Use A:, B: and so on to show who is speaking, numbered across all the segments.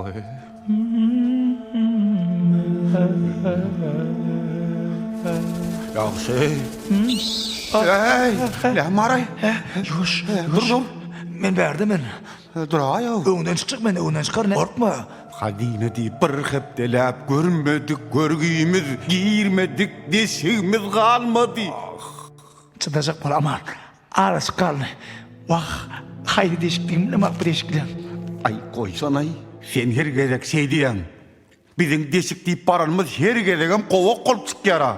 A: Waý. Ýagşy. Eý, näme baraý?
B: Ýuwaş,
A: Dur, dur.
B: Men bärde men.
A: Duraý-ow.
B: Öňden çykjak men, öňden çykaryn. Gorkma.
A: Hazyna diýip bir hepdeläp görmedik görgimiz, girmedik deşigimiz galmady.
B: Çydajak bol Aman. Azajyk galdy. Wah, haýsy deşikdigimi bilemok bu deşikleň.
A: Aý, goýsanaý, sen her gezek şeý diýýäň. Biziň deşik diýip baranymyz her gezegem gowak bolup çykýar-a.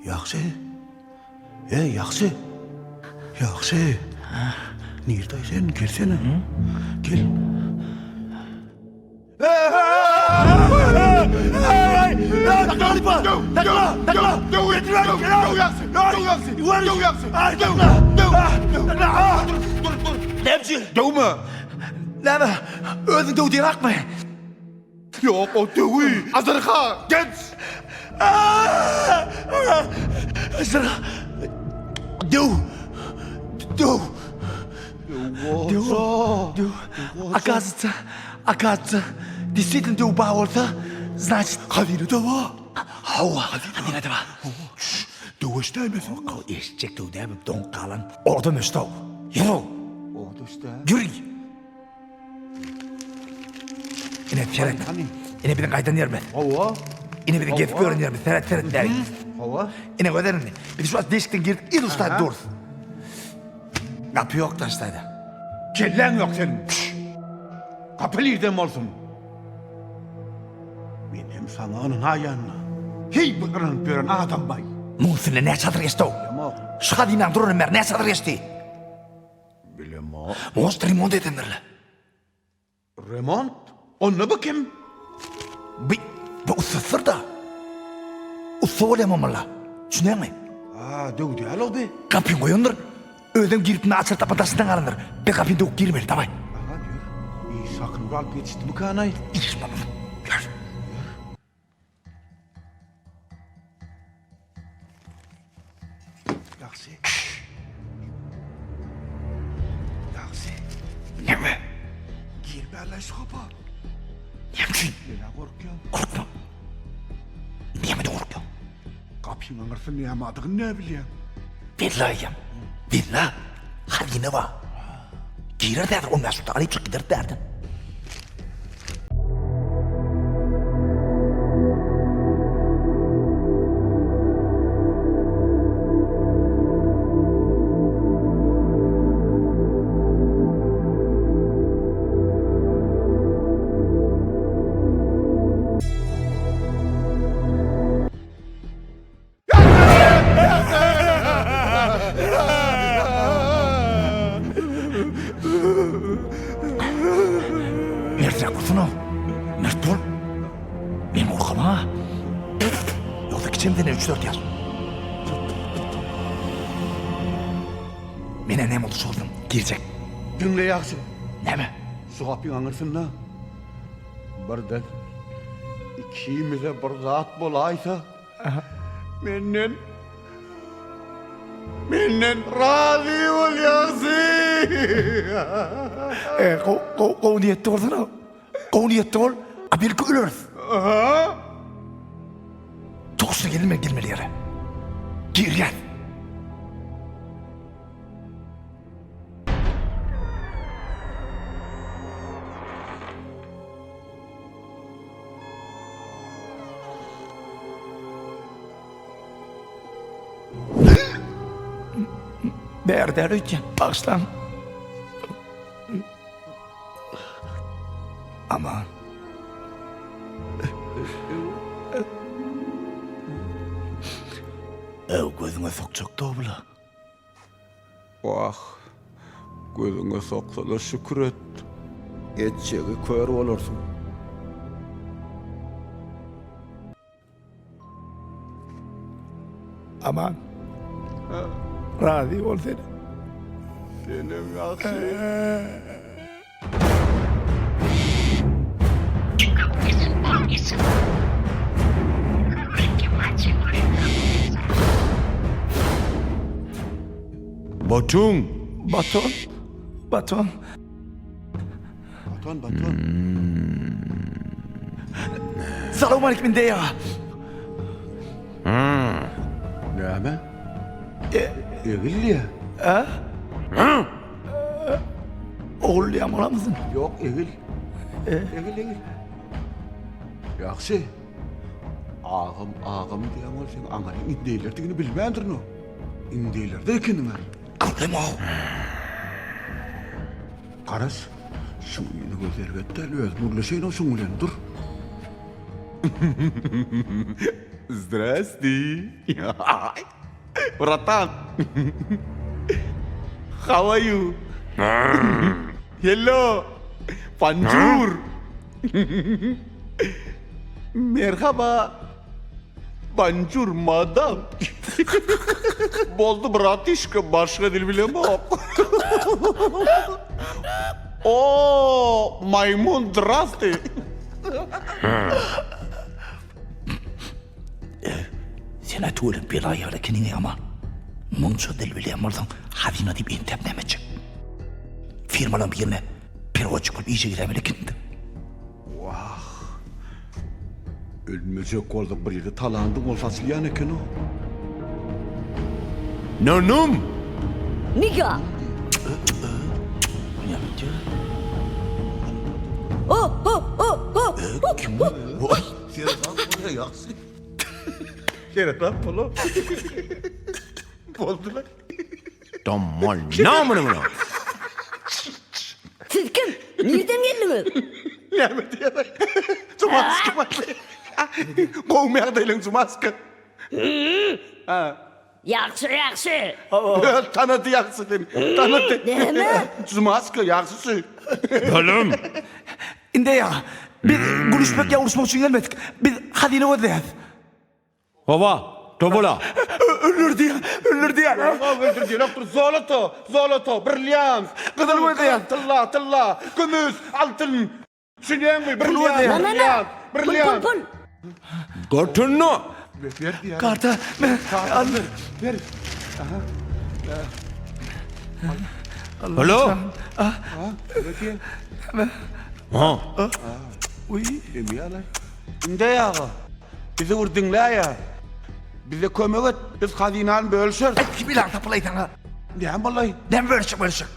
A: Ýagşy. Eý, ýagşy. Ýagşy. Nirde sen? Gelsene. Gel. Döwme!
B: Näme? Özüň döw diýrakmy?
A: Ýok, o döwi! Ajdarha, geç!
B: Ajdarha! Döw! Döw!
A: Döw
B: Döw! Оказывается, оказывается, действительно döw bar bolsa, значит,
A: Hazyna da bar.
B: Hawa, hazyna da bar.
A: Döw eşdäýmesin.
B: Eşitjek döw dämi, doňup galan. Odam eşdi-ow. Ýör-ow.
A: Od eşdä.
B: Ýör. Ine, seret. Ine biziň gaýdan ýerimiz.
A: Hawa.
B: Ine biziň gezip ýören ýerimiz. Seret, seret bäri.
A: Hawa.
B: Ine gözel indi. Biz şu wagt deşikden girdik, yz uçda durus. Gapy ýok daşda.
A: Kelläň ýok seniň. Gapy nirden bolsun? Men hem saňa ynanaýan-da. Heý, bu ynanyp ýören adam baý.
B: Muň üstünden näçe asyr geçdi-ow?
A: Bilemok.
B: Şu hazynaň durandan bäri näçe asyr geçdi?
A: Bilemok.
B: Most remont edendirler.
A: Remont? Onda bu kim?
B: Bu, bu ussasydyr-da. Ussa bolýar mamla. Düşünýäňmi?
A: A, döw däl-ow bi.
B: Gapyny goýandyr. Özem girip indi açar tapman daşyndan galandyr. Biz gapyny döwüp girmeli, dawaý.
A: Aha, ýör. Iş hakyny alyp ýetişdimikan-aý?
B: Iş mamla. Ýör.
A: Ýagşy. Ýagşy.
B: Näme?
A: Gir bärle şu gapa.
B: Näme üçin?
A: Men-ä gorkýan.
B: Gorkma. Nämeden gorkýaň?
A: Gapyň aňyrsy nämadygyny näbilýäň?
B: Bella eýýäm. Bella. Hazyna bar. Girer häzir 15 minutda alyp çykyp gideris bärden. Merträk bolsana. Mert bol. Men gorkama. Ýogsa kiçem senden 3-4 ýaş. Menä näme boldy şol Girjek.
A: Diňle ýagşy.
B: Näme?
A: Şu gapyň aňyrsynda birden ikimize bir zat bolaýsa, Menden Menden razy bol ýagşy.
B: E, gowy gowy gowy niýetde bolsana. Gowy niýetde bol. A belki öleris.
A: Aha.
B: Toşna gelme gelmeli ýere. Girýän. Bäri däl öýtýän. Bagyşlaň. Aman. Ew gözüňe sokjak dobla.
A: Wah, gözüňe soksalar şükür et. Etjegi kör bolarsyň.
B: Aman. Razy bol sen.
A: Senem ýagşy. Baton!
B: Baton? Baton?
A: Baton, baton.
B: Salowmaleýkim indeý aga.
A: Näme? Egil diýýä.
B: Ogul diýýän bolamysyň?
A: Ýok, egil. Egil, egil. Ýagşy. Agam, agam diýýän bol sen aňaryň indeýlerdigini bilmändirin o. Indeýlerde ekeniň-ä.
B: Gürleme-ow.
A: Garaz, şu ýüni göz erbet däl, özüm gürleşeýin-ow şuň bilen, dur. Zdrasti. Bratan. How are you? Hello. Bonjour. Merhaba. Bonjour madam. Boldy bratişka, başga dil bilemok. O, maýmun, zdrasti.
B: Sen-ä tüweleme bela ýaly ekeniň-eý Aman. Munça dil bilýän bolsaň, hazyna diýip entäp näme etjek? Firmalaryň birine perewodçik bolup işe giräýmeli ekeniň-dä.
A: Wah. Ölmejek bolsaň bir ýerde talandyň bolsa açylýan eken-ow.
C: Nonum!
D: Niga! O o o o o
B: Kim bu? Oý.
A: Seresap bol ýagşy. Seresap bol. Boldular.
C: Dommal namyny muny.
D: Siz kim? Nirden geldiňiz?
A: Näme diýýär? Jumaska başlaýar. Gowy ýagdaýlaň Jumaska. Ha.
D: Ýagşy, ýagşy.
A: Tanady ýagşy seni. Tanady.
D: Näme?
A: Jumaska ýagşysy.
C: Bölüm.
B: Indi ýa, biz gülüşmek ýa uruşmak üçin gelmedik. Biz hazyna gözleýäris.
C: Hawa, tobola.
B: Öldür diýýär, öldür diýýär.
A: Öldür diýenokdyr. Zoloto, zoloto, brilliant,
B: Gyzyl gözleýär.
A: Tylla, tylla, kümüş, altyn. Düşünýäňmi?
B: Pul
A: Brilliant,
B: gözleýär.
D: Na, na, na.
A: brilliant,
D: Pul, pul,
A: brilliant.
D: pul.
C: Götünü.
A: Ber diýýär.
B: Karta, men, al.
A: Ber.
C: Alo. Ha.
B: Uý.
A: Demýärler. Indi aga. Bizi bir diňläýä. Bize kömek et, biz hazynany bölüşeris.
B: Aý, kim bilen tapylaý saňa?
A: Näme bolaý?
B: Näme bölüşjek, bölüşjek?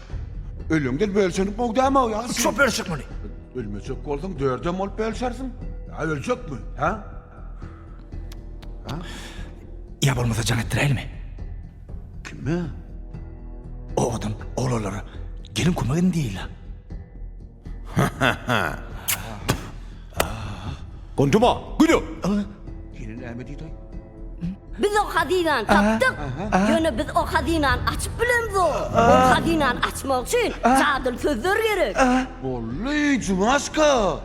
A: Ölüňden bölüşenip gowy dämi o ýagşy?
B: Şo bölüşjek muny.
A: Ölmejek bolsaň dördem bolup bölüşersiň. Ýa öljekmi, hä? Ha?
B: Ýa bolmasa jaň etdiräýlimi?
A: Kime?
B: Obadan oglanlara geliň kömek ediň diýeýli.
C: Gonduma, güdü.
A: Ýene näme diýdi?
D: Biz o hazynany tapdyk. Ýöne biz o hazynany açyp bilemzok. Ol hazynany açmak üçin jadyly sözler gerek.
A: Boldy, Jumaşka.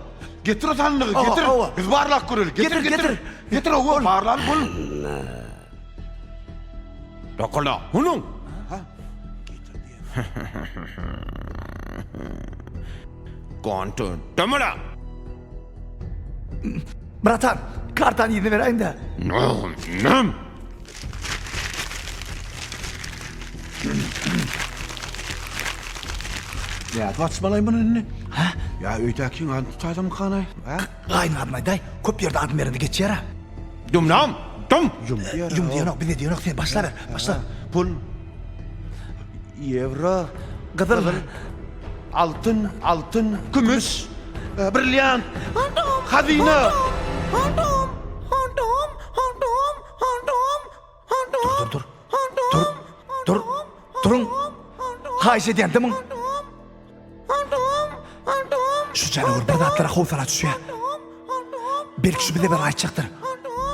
A: Getir o sandygy, getir. Biz barlap göreli. Getir, getir. Getir owa, barlaly bol.
C: Dokula, hunuň. Gontu, domula.
B: Bratan, kartany yzyna beräýiň-dä.
C: Nüm, nüm.
A: Nädip açmalaý muny indi? Hä? Ýa öýdäkiň adyny tutaýsamykanaý? Hä?
B: Gaýynyň adyny aýdaý, köp ýerde adym berende geçýär-ä.
C: Dumlam, dum.
A: Ýum diýer.
B: Ýum diýenok, bize diýenok, sen başlaber, başla.
A: Pul. Ýewro.
B: Gyzyl.
A: Altyn, altyn, kümüş, brilliant, hazyna.
B: Dur, dur, dur. Dur, dur, duruň. Haýyş edýän, dymyň. Şu janawar bir zatlara howsala düşýär. Belki şu bize bir aýtjakdyr.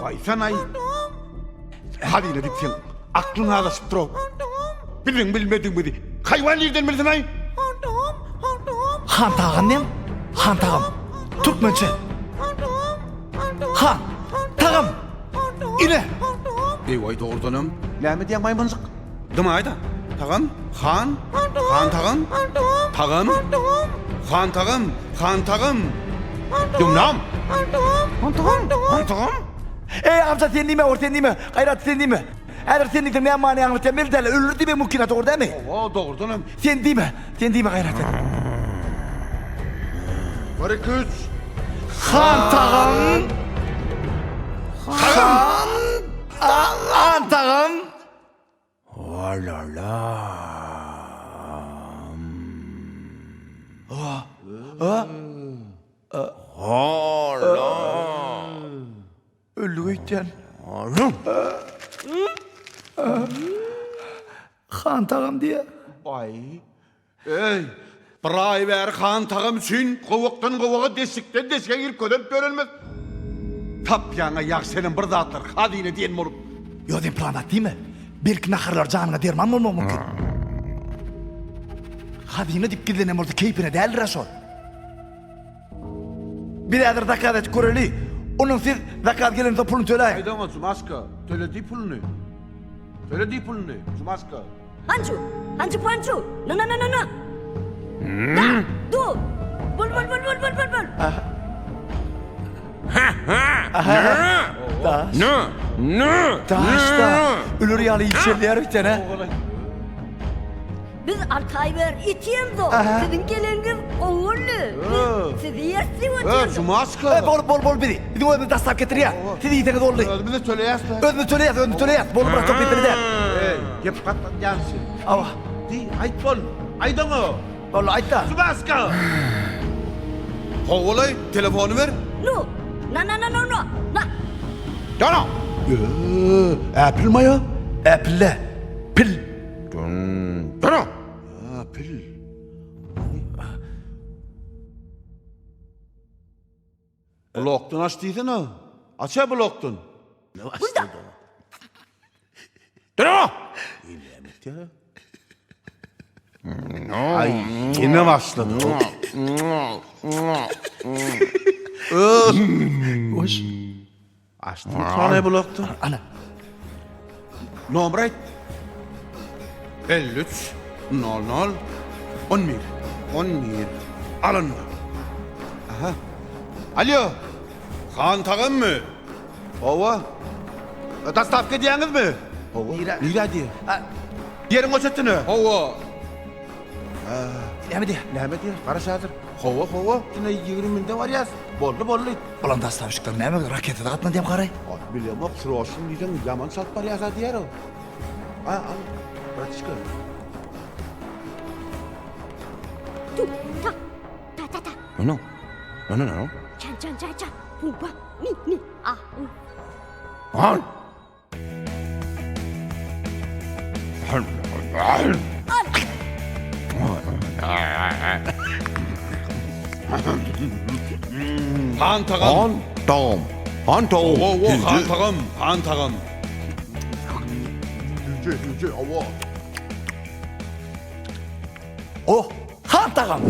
A: Aýtsanaý. Hazyna diýip sen aklyň azaşyp dur. Biziň bilmedigimizi haýwan nirden bilsin-aý?
B: Han Tagan diýen? Han Tagam. Türkmençe. Han Tagam. Ine.
A: Eý-waý dogrudanam. Näme diýýäň maýmynjyk? Dymaýda. Tagam, han, han tagam, tagam, han tagam, han tagam.
C: Dumlam.
A: Han tagam, han tagam.
B: Eý amca sen diýme, or sen diýme. Gaýrat sen diýme. Häzir sen diýseň näme many aňlatýan belli däl. Öldür diýmek mümkin-ä dogry dälmi?
A: Hawa, dogrudanam.
B: Sen diýme, sen diýme gaýrat et.
A: Bir, iki, üç.
B: Han tagam. Han. Han tagam. Öldük öýtýän. Han tagam diýýär.
A: Aý. Eý, bir aý bäri han tagam üçin gowakdan gowaga, deşikden deşige girip kösenip ýörenimiz. Tapýaňa ýagşy senem bir zatlar hazyna diýen bolup.
B: Ýo sen plan zat diýme. Belki naharlar janyňa derman bolmagy mümkin. Hazyna diýip gizlenen bolsa keýpine däldir-ä şol. Biz häzir zakaz edip göreli. Ondan siz zakaz gelensoň puluny töläýiň.
A: Aýt oňa Jumaşka, töle diý puluny. Töle diý puluny, Jumaşka.
D: Hançu, hançu pançu, na na na na na. Da, du, bul bul bul bul bul bul bul.
B: Daş.
C: Ne? Ne?
B: Daş da. Öler ýaly ýitjelýär öýtýän hä.
D: Biz Altaý ber itiýemzok. Siziň geleniňiz gowy boldy. Biz sizi ýertdik otyrdyk.
A: Jumaşka.
B: E, bol bol bol bizi. Biziň özümiz daslap getirýär. Siz iýseňiz boldy.
A: Özümiz töleýäs.
B: Özümiz töleýäs, özümiz töleýäs. Bol brat mesele däl.
A: Ey, gep gatlatýaňsy.
B: Awa.
A: Diý, aýt bol. Aýt oňa.
B: Boldy, aýt-da.
A: Jumaşka. Howalaý, telefony ber.
D: Nu, na na na na na. Na.
A: Dana. Apple maýa?
B: Apple-le. Pil.
C: Dana.
A: Apple. Blokdan aç diýsene. Aç-a blokdan.
C: Dana.
A: Ay, yine başladı.
B: Hoş.
A: Açdym sany blokdan.
B: Ana.
A: Nomer aýt. 53 00 11 11 Alyndy. Aha. Alo. Han tagammy? Hawa. Dastavka edýäňizmi? Hawa.
B: Nirä?
A: Nirä diýýär?
B: A,
A: Ýeriň o çetine. Hawa.
B: Näme diýýär?
A: Näme diýýär? Garaş häzir. Hawa, hawa. Ine 20 minde barýas. Boldy, boldy.
B: Bulan dastavşikler näme raketada gatnadýam garaý?
A: Ot bilemok, sroçny diýseň ýaman çalt barýas-a diýýär o. A, al, bratişka.
D: Tu, ta, ta ta ta.
C: No no. No no no.
D: Çan çan ça ça. Hu ba, mi mi a u.
C: Han.
D: Al.
A: Han tagam.
C: Han tagam. Han tagam.
A: Hawa, han tagam, han tagam. Süýji, süýji, hawa.
B: Oh, han tagam.